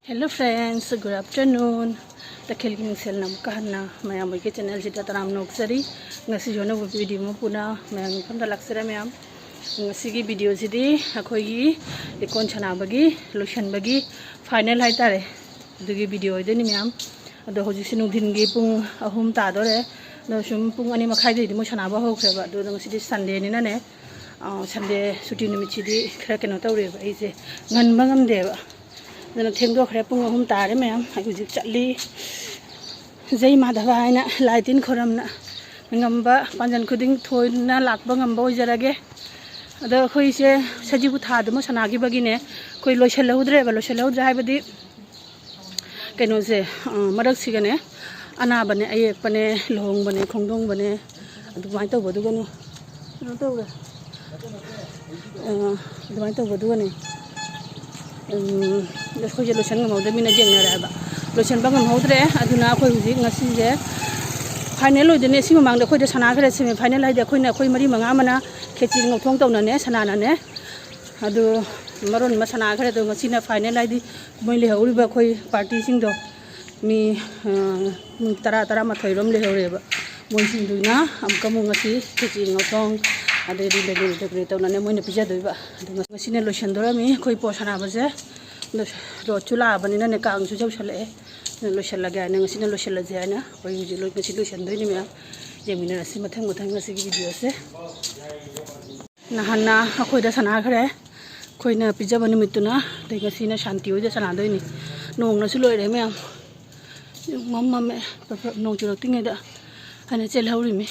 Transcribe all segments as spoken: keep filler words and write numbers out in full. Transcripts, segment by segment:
Hello friends, good afternoon. ꯇꯈꯦꯜꯒꯤ ꯃꯤꯡꯁꯦꯜꯅ ꯑꯃꯨꯛꯀ ꯍꯟꯅ ꯃꯌꯥꯝ ꯑꯩꯒꯤ ꯆꯦꯅꯦꯜꯁꯤꯗ ꯇꯔꯥꯝꯅ ꯑꯣꯛꯆꯔꯤ꯫ ꯉꯁꯤꯁꯨ ꯑꯅꯧꯕ ꯚꯤꯗꯤꯑꯣ ꯑꯃ ꯄꯨꯅ ꯃꯌꯥꯝꯒꯤ ꯃꯐꯝꯗ ꯂꯥꯛꯆꯔꯦ ꯃꯌꯥꯝ꯫ ꯉꯁꯤꯒꯤ ꯚꯤꯗꯤꯑꯣꯁꯤꯗꯤ ꯑꯩꯈꯣꯏꯒꯤ ꯂꯤꯀꯣꯟ ꯁꯥꯟꯅꯕꯒꯤ ꯂꯣꯏꯁꯤꯟꯕꯒꯤ ꯐꯥꯏꯅꯦꯜ ꯍꯥꯏꯇꯥꯔꯦ, ꯑꯗꯨꯒꯤ ꯚꯤꯗꯤꯑꯣ ꯑꯣꯏꯗꯣꯏꯅꯤ ꯃꯌꯥꯝ꯫ ꯑꯗꯣ ꯍꯧꯖꯤꯛꯁꯦ ꯅꯨꯡꯊꯤꯟꯒꯤ ꯄꯨꯡ ꯑꯍꯨꯝ ꯇꯥꯗꯣꯔꯦ꯫ ꯑꯗꯣ ꯁꯨꯝ ꯄꯨꯡ ꯑꯅꯤ ꯃꯈꯥꯏꯗꯩꯗꯤ ꯃꯣꯏ ꯁꯥꯟꯅꯕ ꯍꯧꯈ꯭ꯔꯦꯕ꯫ ꯑꯗꯨꯗꯣ ꯉꯁꯤꯗꯤ ꯁꯟꯗꯦꯅꯤꯅꯅꯦ, ꯑ, ꯁꯟꯗꯦ ꯁꯨꯇꯤ ꯅꯨꯃꯤꯠꯁꯤꯗꯤ ꯈꯔ ꯀꯩꯅꯣ ꯇꯧꯔꯦꯕ, ꯑꯩꯁꯦ ꯉꯟꯕ ꯉꯝꯗꯦꯕ꯫ ꯑꯗꯨꯅ ꯊꯦꯡꯗꯣꯛꯈ꯭ꯔꯦ, ꯄꯨꯡ ꯑꯍꯨꯝ ꯇꯥꯔꯦ ꯃꯌꯥꯝ꯫ ꯑꯩ ꯍꯧꯖꯤꯛ ꯆꯠꯂꯤ꯫ ꯖꯩ ꯃꯥꯙꯕ ꯍꯥꯏꯅ ꯂꯥꯏ ꯇꯤꯟ ꯈꯣꯏꯔꯝꯅ ꯉꯝꯕ ꯄꯥꯡꯒꯜ ꯈꯨꯗꯤꯡ ꯊꯣꯏꯅ ꯂꯥꯛꯄ ꯉꯝꯕ ꯑꯣꯏꯖꯔꯒꯦ꯫ ꯑꯗꯣ ꯑꯩꯈꯣꯏꯁꯦ ꯁꯖꯤꯕꯨ ꯊꯥꯗꯨꯃ ꯁꯥꯟꯅꯈꯤꯕꯒꯤꯅꯦ, ꯑꯩꯈꯣꯏ ꯂꯣꯏꯁꯤꯜꯍꯧꯗ꯭ꯔꯦꯕ꯫ ꯂꯣꯏꯁꯤꯜꯍꯧꯗ꯭ꯔꯦ ꯍꯥꯏꯕꯗꯤ ꯀꯩꯅꯣꯁꯦ, ꯑ, ꯃꯔꯛꯁꯤꯒꯅꯦ ꯑꯅꯥꯕꯅꯦ, ꯑꯌꯦꯛꯄꯅꯦ, ꯂꯨꯍꯣꯡꯕꯅꯦ, ꯈꯣꯡꯗꯣꯡꯕꯅꯦ, ꯑꯗꯨꯃꯥꯏꯅ ꯇꯧꯕꯗꯨꯒꯅꯦ ꯀꯩꯅꯣ ꯇꯧꯔꯦ꯫ ꯑ, ꯑꯗꯨꯃꯥꯏꯅ ꯇꯧꯕꯗꯨꯒꯅꯦ, ꯎꯝ, ꯑꯩꯈꯣꯏꯁꯦ ꯂꯣꯏꯁꯟ ꯉꯝꯍꯧꯗꯕꯅꯤꯅ ꯌꯦꯡꯅꯔꯦꯕ꯫ ꯂꯣꯏꯁꯟꯕ ꯉꯝꯍꯧꯗ꯭ꯔꯦ꯫ ꯑꯗꯨꯅ ꯑꯩꯈꯣꯏ ꯍꯧꯖꯤꯛ ꯉꯁꯤꯁꯦ ꯐꯥꯏꯅꯦꯜ ꯑꯣꯏꯗꯣꯏꯅꯦ꯫ ꯁꯤ ꯃꯃꯥꯡꯗ ꯑꯩꯈꯣꯏꯗ ꯁꯥꯟꯅꯈ꯭ꯔꯦ ꯁꯦꯃꯤ ꯐꯥꯏꯅꯦꯜ ꯍꯥꯏꯗꯤ ꯑꯩꯈꯣꯏꯅ, ꯑꯩꯈꯣꯏ ꯃꯔꯤ ꯃꯉꯥ ꯑꯃꯅ ꯈꯦꯆꯤ ꯉꯧꯊꯣꯡ ꯇꯧꯅꯅꯦ ꯁꯅꯥꯅꯅꯦ꯫ ꯑꯗꯨ ꯃꯔꯣꯟ ꯑꯃ ꯁꯥꯟꯅꯈ꯭ꯔꯦ꯫ ꯑꯗꯣ ꯉꯁꯤꯅ ꯐꯥꯏꯅꯦꯜ ꯍꯥꯏꯗꯤ ꯃꯣꯏ ꯂꯩꯍꯧꯔꯤꯕ ꯑꯩꯈꯣꯏ ꯄꯥꯔꯇꯤꯁꯤꯡꯗꯣ ꯃꯤ, ꯑ, ꯃꯤ ꯇꯔꯥ, ꯇꯔꯥꯃꯥꯊꯣꯏꯔꯣꯝ ꯂꯩꯍꯧꯔꯦꯕ꯫ ꯃꯣꯏꯁꯤꯡꯗꯨꯅ ꯑꯃꯨꯛꯀ ꯑꯃꯨꯛ ꯉꯁꯤ ꯈꯦꯆꯤ ꯉꯧꯊꯣꯡ ꯑꯗꯩꯗꯤ ꯂꯦꯒꯨꯔꯤ ꯂꯦꯒꯨꯔꯤ ꯇꯧꯅꯅꯦ ꯃꯣꯏꯅ ꯄꯤꯖꯗꯣꯏꯕ꯫ ꯑꯗꯣ ꯉꯁꯤꯅ ꯂꯣꯏꯁꯟꯗꯣꯔꯝꯃꯤ ꯑꯩꯈꯣꯏ ꯄꯣꯠ ꯁꯥꯟꯅꯕꯁꯦ꯫ ꯑꯗꯣ ꯔꯣꯠꯁꯨ ꯂꯥꯛꯑꯕꯅꯤꯅꯅꯦ, ꯀꯥꯡꯁꯨ ꯌꯧꯁꯜꯂꯛꯑꯦ꯫ ꯑꯗꯨꯅ ꯂꯣꯏꯁꯜꯂꯒꯦ ꯍꯥꯏꯅ, ꯉꯁꯤꯅ ꯂꯣꯏꯁꯜꯂꯁꯦ ꯍꯥꯏꯅ ꯑꯩꯈꯣꯏ ꯍꯧꯖꯤꯛ ꯂꯣꯏ-, ꯉꯁꯤ ꯂꯣꯏꯁꯟꯗꯣꯏꯅꯤ ꯃꯌꯥꯝ꯫ ꯌꯦꯡꯃꯤꯟꯅꯔꯁꯤ ꯃꯊꯪ ꯃꯊꯪ ꯉꯁꯤꯒꯤ ꯚꯤꯗꯤꯑꯣꯁꯦ꯫ ꯅꯍꯥꯟꯅ ꯑꯩꯈꯣꯏꯗ ꯁꯥꯟꯅꯈ꯭ꯔꯦ꯫ ꯑꯩꯈꯣꯏꯅ ꯄꯤꯖꯕ ꯅꯨꯃꯤꯠꯇꯨꯅ, ꯑꯗꯩ ꯉꯁꯤꯅ ꯁꯥꯟꯇꯤ ꯍꯣꯏꯗ ꯁꯥꯟꯅꯗꯣꯏꯅꯤ꯫ ꯅꯣꯡꯅꯁꯨ ꯂꯣꯏꯔꯦ ꯃꯌꯥꯝ꯫ ꯃꯝ ꯃꯝꯃꯦ꯫ ꯄ꯭ꯔꯞ ꯄ꯭ꯔꯞ ꯅꯣꯡ ꯆꯨꯔꯛꯇ꯭ꯔꯤꯉꯩꯗ ꯑꯩꯅ ꯆꯦꯜꯍꯧꯔꯤꯃꯤ꯫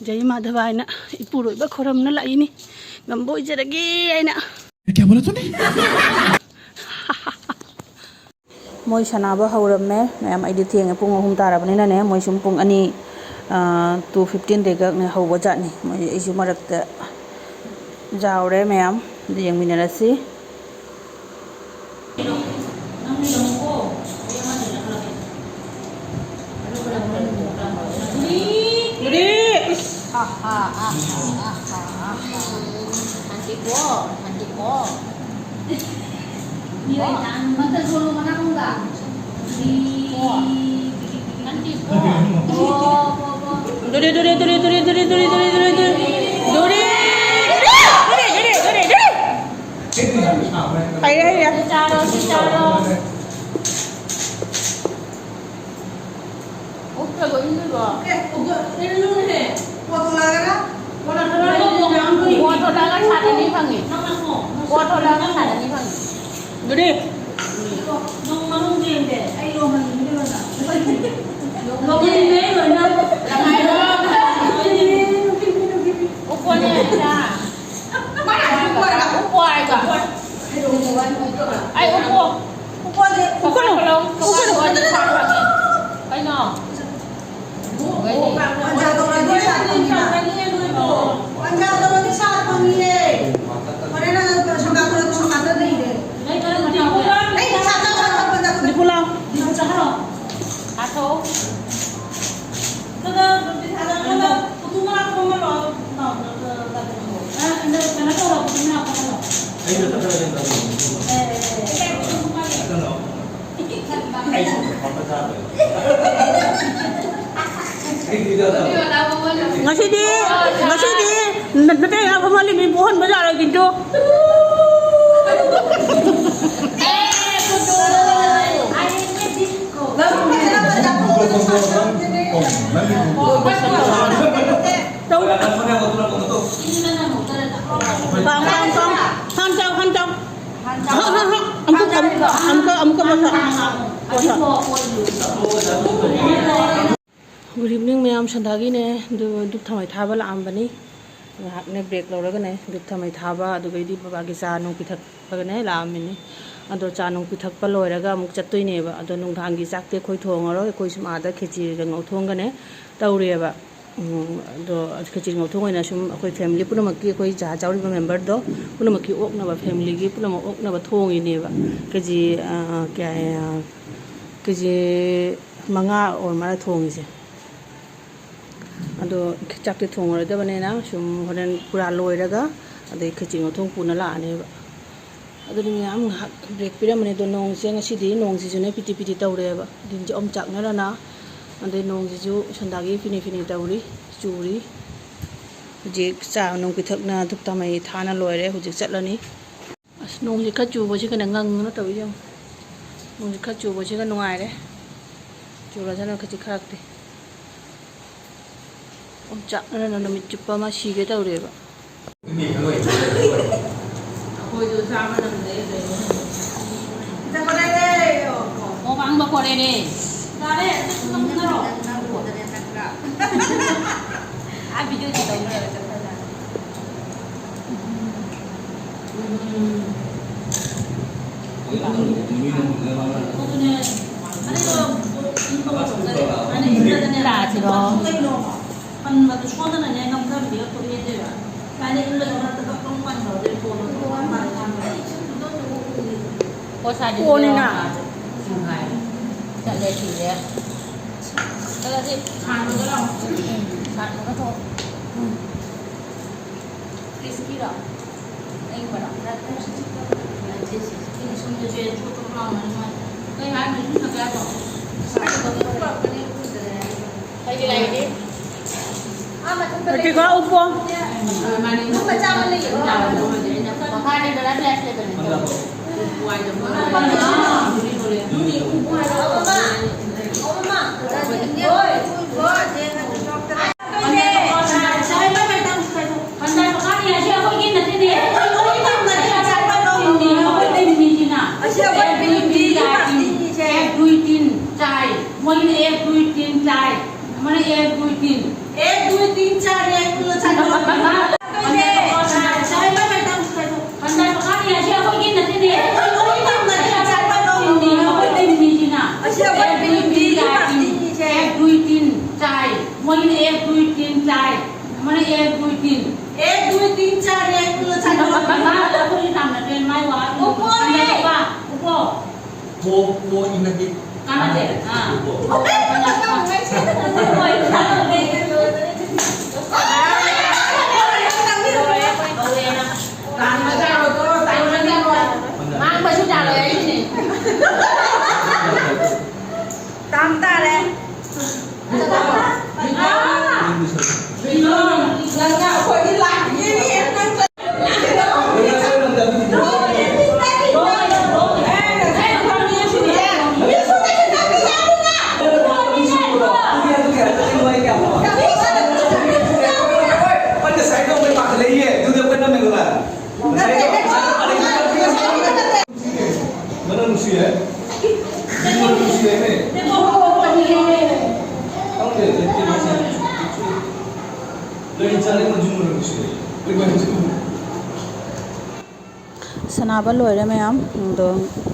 ꯖꯩ ꯃꯥꯙꯕ ꯍꯥꯏꯅ ꯏꯄꯨꯔꯣꯏꯕ ꯈꯣꯏꯔꯝꯅ ꯂꯥꯛꯏꯅꯤ꯫ ꯉꯝꯕ ꯑꯣꯏꯖꯔꯒꯦ ꯍꯥꯏꯅ꯫ क्या बोला तूने? ꯃꯣꯏ ꯁꯥꯟꯅꯕ ꯍꯧꯔꯝꯃꯦ ꯃꯌꯥꯝ꯫ ꯑꯩꯗꯤ ꯊꯦꯡꯉꯦ, ꯄꯨꯡ ꯑꯍꯨꯝ ꯇꯥꯔꯕꯅꯤꯅꯅꯦ꯫ ꯃꯣꯏ ꯁꯨꯝ ꯄꯨꯡ ꯑꯅꯤ, ꯑ, two fifteen ꯗꯩꯒꯛꯅꯦ ꯍꯧꯕ ꯖꯥꯠꯅꯤ꯫ ꯃꯣꯏ, ꯑꯩꯁꯨ ꯃꯔꯛꯇ ꯌꯥꯎꯔꯦ ꯃꯌꯥꯝ꯫ ꯑꯗꯨ ꯌꯦꯡꯃꯤꯟꯅꯔꯁꯤ꯫ Dore, dore, dore, dore, dore, dore, dore, dore, dore, dore. Dore. Dore, dore, dore, dore. ꯍꯩꯔꯦ, ꯍꯩꯔꯦ꯫ ꯁꯤ ꯆꯥꯔꯣ, ꯁꯤ ꯆꯥꯔꯣ꯫ ꯑꯣꯛꯇ꯭ꯔꯕꯣ ꯏꯟꯗ꯭ꯔꯤꯕꯣ? ꯑꯦ, ꯑꯣꯛꯇꯣ ꯏꯜꯂꯨꯅꯦꯍꯦ꯫ ꯄꯣꯠ ꯊꯣꯛꯂꯛꯑꯒꯅ? ꯄꯣꯠ ꯊꯣꯛꯂꯛꯑꯒ ꯁꯥꯠ ꯑꯅꯤ ꯐꯪꯉꯤ꯫ ꯄꯣꯠ ꯊꯣꯛꯂꯛꯑꯒ ꯁꯥꯠ ꯑꯅꯤ ꯐꯪꯉꯤ꯫ ꯑꯗꯨꯗꯤ? ꯅꯣꯡ ꯃꯅꯨꯡ ꯌꯦꯡꯗꯦ꯫ ꯑꯩ ꯌꯣꯟꯕꯅꯤ ꯃꯤꯉꯣꯟꯗ꯫ ꯂꯣꯏꯅ꯫ ꯎꯀꯣꯟꯅꯦ, ꯏꯆꯥ꯫ ꯃꯥꯅ ꯎꯀꯣꯟ ꯍꯥꯏꯕ꯫ ꯎꯀꯣꯟ ꯍꯥꯏꯕ꯫ ꯍꯩꯔꯣꯡꯗ ꯋꯥꯔꯤ ꯑꯣꯏꯗ꯭ꯔꯣ? ꯑꯩ ꯎꯀꯣꯟ꯫ ꯎꯀꯣꯟꯁꯦ ꯎꯀꯣꯟ꯫ ꯎꯀꯣꯟ꯫ ꯀꯩꯅꯣ? ꯄꯟꯖꯥ ꯇꯧꯔꯗꯤ ꯁꯥꯠ ꯐꯪꯉꯤꯅ꯫ ꯄꯟꯖꯥ ꯇꯧꯔꯗꯤ ꯁꯥꯠ ꯐꯪꯉꯤꯌꯦ꯫ ꯍꯣꯔꯦꯟ ꯅꯪ ꯁꯣꯝ ꯅꯥꯀꯟꯗ, ꯁꯣꯝ ꯅꯥꯀꯟꯗ ꯂꯩꯔꯦ꯫ ꯑꯩ ꯁꯥꯠ ꯇꯧ, ꯁꯥꯠ ꯇꯧ, ꯄꯟꯖꯥ ꯇꯧ꯫ ꯅꯤꯄꯨꯂꯥ꯫ ꯁꯥꯠ ꯇꯧ꯫ ꯉꯁꯤꯗꯤ, ꯉꯁꯤꯗꯤ ꯅ-, ꯅꯇꯩ ꯅꯅꯥꯎ ꯐꯝꯍꯜꯂꯤꯕꯤ ꯄꯣꯛꯍꯟꯕ ꯌꯥꯔꯣꯏ ꯀꯤꯟꯇꯨ꯫ ꯇꯧ꯫ ꯄꯥꯝ, ꯄꯥꯝ, ꯄꯥꯝ꯫ ꯍꯥꯟ ꯆꯥꯎ, ꯍꯥꯟ ꯆꯥꯎ꯫ ꯍꯥ, ꯍꯥ, ꯍꯥ꯫ ꯑꯃꯨꯛꯀ, ꯑꯃꯨꯛꯀ, ꯑꯃꯨꯛꯀ, ꯑꯃꯨꯛꯀ ꯄꯣꯁ꯫ ꯄꯣꯁ꯫ Good evening ꯃꯌꯥꯝ, ꯁꯟꯗꯥꯒꯤꯅꯦ꯫ ꯑꯗꯨ ꯙꯨꯞ ꯊꯥꯎꯃꯩ ꯊꯥꯕ ꯂꯥꯛꯑꯝꯕꯅꯤ꯫ ꯉꯥꯏꯍꯥꯛꯅꯦ break ꯂꯧꯔꯒꯅꯦ ꯙꯨꯞ ꯊꯥꯎꯃꯩ ꯊꯥꯕ, ꯑꯗꯨꯒꯩꯗꯤ ꯕꯕꯥꯒꯤ ꯆꯥ ꯅꯨꯡ ꯄꯤꯊꯛꯂꯒꯅꯦ ꯂꯥꯛꯑꯝꯃꯤꯅꯤ꯫ ꯑꯗꯣ ꯆꯥ ꯅꯨꯡ ꯄꯤꯊꯛꯄ ꯂꯣꯏꯔꯒ ꯑꯃꯨꯛ ꯆꯠꯇꯣꯏꯅꯦꯕ꯫ ꯑꯗꯣ ꯅꯨꯡꯗꯥꯡꯒꯤ ꯆꯥꯛꯇꯤ ꯑꯩꯈꯣꯏ ꯊꯣꯡꯉꯔꯣꯏ, ꯑꯩꯈꯣꯏ ꯁꯨꯝ ꯑꯥꯗ ꯈꯦꯆꯤꯒ ꯉꯧꯊꯣꯡꯒꯅꯦ ꯇꯧꯔꯤꯑꯕ꯫ ꯎꯝ, ꯑꯗꯣ ꯈꯦꯆꯤ ꯉꯧꯊꯣꯡ ꯑꯣꯏꯅ ꯁꯨꯝ ꯑꯩꯈꯣꯏ family ꯄꯨꯝꯅꯃꯛꯀꯤ, ꯑꯩꯈꯣꯏ ꯖꯍꯥꯖ ꯌꯥꯎꯔꯤꯕ memberꯗꯣ ꯄꯨꯝꯅꯃꯛꯀꯤ ꯑꯣꯛꯅꯕ, familyꯒꯤ ꯄꯨꯝꯅꯃꯛ ꯑꯣꯛꯅꯕ ꯊꯣꯡꯉꯤꯅꯦꯕ꯫ ꯈꯦꯆꯤ, ꯑ, ꯀꯌꯥ, ꯑ, ꯈꯦꯆꯤ ꯃꯉꯥ ꯑꯣꯏꯔ ꯃꯥꯜꯂꯦ ꯊꯣꯡꯉꯤꯁꯦ꯫ ꯑꯗꯣ ꯆꯥꯛꯇꯤ ꯊꯣꯡꯉꯔꯣꯏꯗꯕꯅꯤꯅ ꯁꯨꯝ ꯍꯣꯔꯦꯟ ꯄꯨꯔꯥ ꯂꯣꯏꯔꯒ ꯑꯗꯩ ꯈꯦꯆꯤ ꯉꯧꯊꯣꯡ ꯄꯨꯅ ꯂꯥꯛꯑꯅꯦꯕ꯫ ꯑꯗꯨꯗꯤ ꯃꯌꯥꯝ ꯉꯥꯏꯍꯥꯛ ꯕ꯭ꯔꯦꯛ ꯄꯤꯔꯝꯕꯅꯦ, ꯑꯗꯣ ꯅꯣꯡꯁꯦ ꯉꯁꯤꯗꯤ ꯅꯣꯡꯁꯤꯁꯨꯅꯦ ꯄꯤꯇꯤ ꯄꯤꯇꯤ ꯇꯧꯔꯦꯕ꯫ ꯗꯤꯟꯁꯦ ꯑꯣꯝꯆꯥꯛꯅꯔꯅ, ꯑꯗꯩ ꯅꯣꯡꯁꯤꯁꯨ ꯁꯟꯗꯥꯒꯤ ꯐꯤꯅꯤ ꯐꯤꯅꯤ ꯇꯧꯔꯤ, ꯆꯨꯔꯤ꯫ ꯍꯧꯖꯤꯛ ꯆꯥ ꯅꯨꯡ ꯄꯤꯊꯛꯅ ꯙꯨꯞ ꯊꯥꯃꯩ ꯊꯥꯅ ꯂꯣꯏꯔꯦ꯫ ꯍꯧꯖꯤꯛ ꯆꯠꯂꯅꯤ꯫ ꯑꯁ, ꯅꯣꯡꯁꯦ ꯈꯔ ꯆꯨꯕꯁꯤꯒꯅꯦ ꯉꯪꯉꯅ ꯇꯧꯔꯤ ꯌꯦꯡꯉꯨ꯫ ꯅꯣꯡꯁꯦ ꯈꯔ ꯆꯨꯕꯁꯤꯒ ꯅꯨꯡꯉꯥꯏꯔꯦ꯫ ꯆꯨꯔꯁꯅꯨ ꯈꯖꯤꯛ ꯈꯔꯛꯇꯤ꯫ ꯑꯣꯝꯆꯥꯛꯅꯅ ꯅꯨꯃꯤꯠ ꯆꯨꯞꯄ ꯑꯃ ꯁꯤꯒꯦ ꯇꯧꯔꯦꯕ꯫ ꯑꯩꯈꯣꯏꯁꯨ ꯆꯥꯕ ꯅꯪꯗꯦ ꯀꯩꯅꯣ꯫ ꯑꯣ, ꯉꯥꯡꯕ ꯀꯣꯔꯦꯅꯦ꯫ ꯌꯥꯔꯦ, ꯑꯗꯨ ꯅꯪ ꯅꯪ ꯅꯪ ꯅꯪ ꯅꯪ ꯅꯪ ꯑꯥ, video ꯇꯧꯔꯒ ꯆꯠꯈ꯭ꯔꯖꯥꯠꯅꯤ꯫ ꯆꯥꯁꯤꯔꯣ? ꯄꯟꯕꯗꯨ ꯁꯣꯟꯗꯅꯅꯦ ꯅꯝꯊꯕꯤꯔ ꯊꯣꯛꯑꯦ ꯇꯧꯔꯤꯕ꯫ ꯁꯨꯃꯥꯏꯅ ꯏꯟꯕꯗ ꯃꯔꯛꯇ ꯀꯛ ꯀꯛ ꯄꯟꯕꯗꯨꯗꯤ ꯐꯣꯟꯗꯣ ꯊꯣꯛꯑ ꯃꯥꯜꯂꯦ ꯊꯥꯡꯕꯗ꯫ ꯄꯣꯠ ꯁꯥꯗ꯭ꯔꯤꯁꯤꯔꯣ? ꯄꯣꯠꯅꯤꯅ꯫ ꯆꯠꯂꯦ ꯁꯤꯔꯦ꯫ ꯆꯠꯂꯁꯤ꯫ ꯁꯥꯟꯅꯕ ꯂꯥꯛꯑꯣ꯫ ꯎꯝ, ꯁꯥꯟꯅꯕ ꯊꯣꯛꯑꯣ꯫ ꯎꯝ꯫ ꯀ꯭ꯔꯤꯁꯀꯤꯔꯣ? ꯑꯩ ꯃꯔꯛ ꯅꯠꯇꯦ꯫ ꯁꯨꯝꯗꯁꯨ ꯌꯥꯏ, ꯆꯣꯠ ꯆꯣꯠ ꯂꯥꯎꯅ ꯅꯨꯡꯉꯥꯏ꯫ ꯀꯩ ꯍꯥꯏꯅꯣ? ꯏꯁꯤꯡ ꯊꯛꯀꯦ ꯍꯥꯏꯕ꯭ꯔꯣ? ꯀꯩꯒꯤ ꯂꯥꯛꯏꯗꯤ? ꯃꯇꯤꯛ ꯈꯔ ꯎꯞꯄꯣ꯫ ꯃꯥꯅꯦ, ꯃꯆꯥ ꯑꯃ ꯂꯩꯌꯦ꯫ ꯃꯈꯥꯗ ꯗꯔꯥ ꯕ꯭ꯂꯦꯛ ꯂꯩꯕꯅꯦ꯫ ꯑꯁꯤ ꯑꯩꯈꯣꯏ ꯕꯤꯂꯨꯟꯗꯤ ꯄꯥꯔꯇꯤꯅꯤꯁꯦ꯫ ꯑꯦꯛ ꯗꯨꯏ ꯇꯤꯟ ꯆꯥꯏ꯫ ꯃꯣꯏꯅ ꯑꯦꯛ ꯗꯨꯏ ꯇꯤꯟ ꯆꯥꯏ꯫ ꯃꯣꯏꯅ ꯑꯦꯛ ꯗꯨꯏ ꯇꯤꯟ꯫ ꯑꯦꯛ ꯗꯨꯏ ꯇꯤꯟ ꯆꯥꯏ꯫ ꯄꯟꯖꯥꯕ ꯀꯥꯔꯤ ꯑꯁꯤ ꯑꯩꯈꯣꯏꯒꯤ ꯅꯠꯇꯦꯅꯦ꯫ ꯑꯩꯈꯣꯏ ꯇꯤꯝꯅꯤꯁꯤꯅ꯫ ꯑꯁꯤ ꯑꯩꯈꯣꯏ ꯇꯤꯝꯒꯤ ꯄꯥꯔꯇꯤꯅꯤꯁꯦ꯫ ꯑꯦꯛ ꯗꯨꯏ ꯇꯤꯟ ꯆꯥꯏ꯫ ꯃꯣꯏꯅ ꯑꯦꯛ ꯗꯨꯏ ꯇꯤꯟ ꯆꯥꯏ꯫ ꯃꯣꯏꯅ ꯑꯦꯛ ꯗꯨꯏ ꯇꯤꯟ꯫ ꯑꯦꯛ ꯗꯨꯏ ꯇꯤꯟ ꯆꯥꯏ꯫ ꯑꯩꯈꯣꯏꯒꯤ ꯇꯥꯟꯅꯗꯦ, ꯃꯥꯏ ꯋꯥ꯫ ꯎꯞꯄꯣ꯫ ꯎꯞꯄꯣ꯫ ꯄꯣ, ꯄꯣ ꯏꯅꯗꯤ ꯀꯥꯟꯅꯗꯦ꯫ ꯑꯥ꯫ ꯄꯣ, ꯄꯣ꯫ ꯇꯥꯟꯕ ꯌꯥꯔꯣꯏꯀꯣ, ꯇꯥꯟꯕ ꯌꯥꯔꯣꯏ꯫ ꯉꯥꯡꯕꯁꯨ ꯌꯥꯔꯣꯏ ꯑꯩꯁꯤꯅꯦ꯫ ꯇꯥꯝ ꯇꯥꯔꯦ꯫ ꯃꯅꯝ ꯅꯨꯡꯁꯤ ꯍꯥꯏ? ꯃꯅꯝ ꯅꯨꯡꯁꯤ ꯍꯥꯏꯅꯦ? ꯈꯪꯗꯦ, ꯂꯩꯇꯦ, ꯃꯁꯤ꯫ ꯀꯔꯤ ꯆꯥꯅꯤꯡꯕ ꯖꯨ ꯃꯅꯝ ꯅꯨꯡꯁꯤ ꯍꯥꯏ? ꯀꯔꯤ ꯃꯅꯝ ꯅꯨꯡꯁꯤ? ꯁꯥꯟꯅꯕ ꯂꯣꯏꯔꯦ ꯃꯌꯥꯝ꯫ ꯑꯗꯣ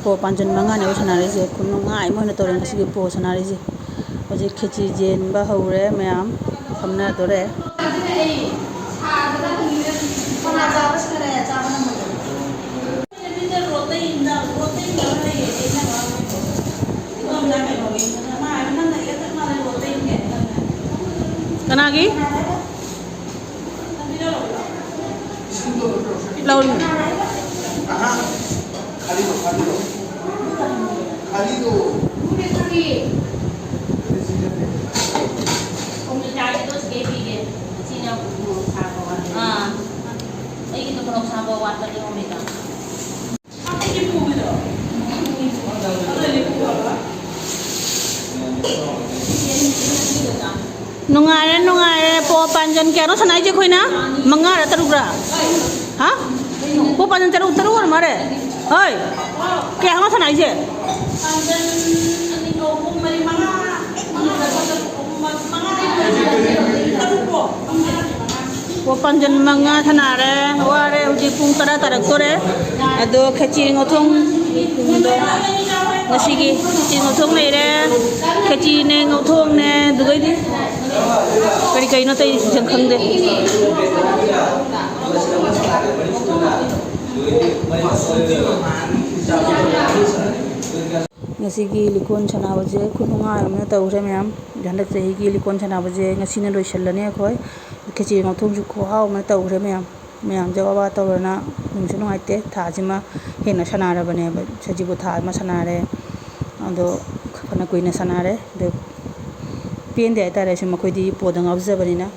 ꯄꯣ ꯄꯥꯟꯖꯟ ꯃꯉꯥꯅꯦꯕ ꯁꯥꯟꯅꯔꯤꯁꯦ꯫ ꯈꯨꯅꯨꯡꯉꯥꯏ ꯑꯃ ꯑꯣꯏꯅ ꯇꯧꯔꯦ ꯉꯁꯤꯒꯤ ꯄꯣ ꯁꯥꯟꯅꯔꯤꯁꯦ꯫ ꯍꯧꯖꯤꯛ ꯈꯦꯆꯤ ꯌꯦꯟꯕ ꯍꯧꯔꯦ ꯃꯌꯥꯝ꯫ ꯐꯝꯅꯗꯣꯔꯦ꯫ ꯀꯅꯥꯒꯤ? ꯂꯧꯔꯤ꯫ ꯑꯥ꯫ ꯑꯩꯒꯤꯗꯣ ꯃꯣꯔꯣꯛ ꯁꯥꯕ ꯋꯥꯠꯄꯅꯦ, ꯑꯣꯃꯦꯒꯥ꯫ ꯅꯨꯡꯉꯥꯏꯔꯦ, ꯅꯨꯡꯉꯥꯏꯔꯦ꯫ ꯄꯣ ꯄꯥꯟꯖꯟ ꯀꯌꯥꯅꯣ ꯁꯥꯟꯅꯩꯁꯦ ꯑꯩꯈꯣꯏꯅ? ꯃꯉꯥꯔ ꯇꯔꯨꯛꯔ? ꯍꯥ? ꯄꯣ ꯄꯥꯟꯖꯟ ꯇꯔꯨꯛ, ꯇꯔꯨꯛ ꯑꯣꯏꯔ ꯃꯥꯜꯂꯦ꯫ ꯍꯣꯏ꯫ ꯀꯌꯥꯅꯣ ꯁꯥꯟꯅꯩꯁꯦ? ꯄꯣ ꯄꯥꯟꯖꯟ ꯃꯉꯥ ꯁꯥꯟꯅꯔꯦ, ꯋꯥꯔꯦ꯫ ꯍꯧꯖꯤꯛ ꯄꯨꯡ ꯇꯔꯥ ꯇꯥꯔꯛꯇꯣꯔꯦ꯫ ꯑꯗꯣ ꯈꯦꯆꯤ ꯉꯧꯊꯣꯡꯗꯣ, ꯉꯁꯤꯒꯤ ꯈꯦꯆꯤ ꯉꯧꯊꯣꯡ ꯂꯩꯔꯦ꯫ ꯈꯦꯆꯤꯅꯦ, ꯉꯧꯊꯣꯡꯅꯦ, ꯑꯗꯨꯒꯩꯗꯤ ꯀꯔꯤ ꯀꯔꯤꯅꯣ ꯑꯇꯩ ꯈꯪꯗꯦ꯫ ꯉꯁꯤꯒꯤ ꯂꯤꯀꯣꯟ ꯁꯥꯟꯅꯕꯁꯦ ꯈꯨꯅꯨꯡꯉꯥꯏ ꯑꯃ ꯇꯧꯈ꯭ꯔꯦ ꯃꯌꯥꯝ꯫ ꯍꯟꯗꯛ ꯆꯍꯤꯒꯤ ꯂꯤꯀꯣꯟ ꯁꯥꯟꯅꯕꯁꯦ ꯉꯁꯤꯅ ꯂꯣꯏꯁꯤꯜꯂꯅꯤ ꯑꯩꯈꯣꯏ꯫ ꯈꯦꯆꯤ ꯉꯧꯊꯣꯡꯁꯨ ꯈꯨꯍꯥꯎ ꯑꯃ ꯇꯧꯈ꯭ꯔꯦ ꯃꯌꯥꯝ꯫ ꯃꯌꯥꯝꯁꯦ ꯋꯥ ꯋꯥ ꯇꯧꯔꯅ ꯅꯨꯡꯁꯨ ꯅꯨꯡꯉꯥꯏꯇꯦ꯫ ꯊꯥꯁꯤꯃ ꯍꯦꯟꯅ ꯁꯥꯟꯅꯔꯕꯅꯦꯕ꯫ ꯁꯖꯤꯕꯨ ꯊꯥ ꯑꯃ ꯁꯥꯟꯅꯔꯦ, ꯑꯗꯣ ꯐꯅ ꯀꯨꯏꯅ ꯁꯥꯟꯅꯔꯦ꯫ ꯑꯗꯣ ꯄꯦꯟꯗꯦ ꯍꯥꯏꯇꯥꯔꯦ, ꯁꯨꯝ ꯃꯈꯣꯏꯗꯤ ꯄꯣꯗ ꯉꯥꯎꯖꯕꯅꯤꯅ꯫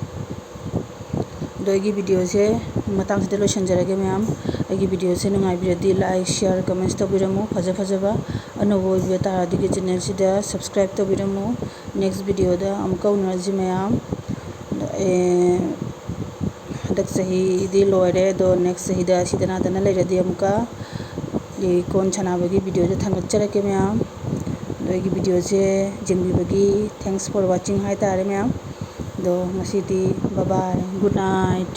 ꯑꯗꯣ ꯑꯩꯒꯤ videoꯁꯦ ꯃꯇꯥꯡꯁꯤꯗ ꯂꯣꯏꯁꯤꯟꯖꯔꯒꯦ ꯃꯌꯥꯝ꯫ ꯑꯩꯒꯤ videoꯁꯦ ꯅꯨꯡꯉꯥꯏꯕꯤꯔꯗꯤ like, share, comments ꯇꯧꯕꯤꯔꯝꯃꯨ꯫ ꯐꯖ ꯐꯖꯕ ꯑꯅꯧꯕ ꯑꯣꯏꯕ ꯇꯥꯔꯗꯤ ꯑꯩꯒꯤ channelꯁꯤꯗ subscribe ꯇꯧꯕꯤꯔꯝꯃꯨ꯫ Next videoꯗ ꯑꯃꯨꯛꯀ ꯎꯅꯔꯁꯤ ꯃꯌꯥꯝ꯫ ꯑꯦ, ꯍꯟꯗꯛ ꯆꯍꯤꯗꯤ ꯂꯣꯏꯔꯦ, ꯑꯗꯣ next ꯆꯍꯤꯗ ꯁꯤꯗ ꯅꯥꯗꯅ ꯂꯩꯔꯗꯤ ꯑꯃꯨꯛꯀ ꯂꯤꯀꯣꯟ ꯁꯥꯟꯅꯕꯒꯤ videoꯗ ꯊꯥꯡꯒꯠꯆꯔꯛꯀꯦ ꯃꯌꯥꯝ꯫ ꯑꯗꯣ ꯑꯩꯒꯤ videoꯁꯦ ꯌꯦꯡꯕꯤꯕꯒꯤ thanks for watching ꯍꯥꯏꯇꯥꯔꯦ ꯃꯌꯥꯝ꯫ ꯑꯗꯣ ꯉꯁꯤꯗꯤ bye bye, good night꯫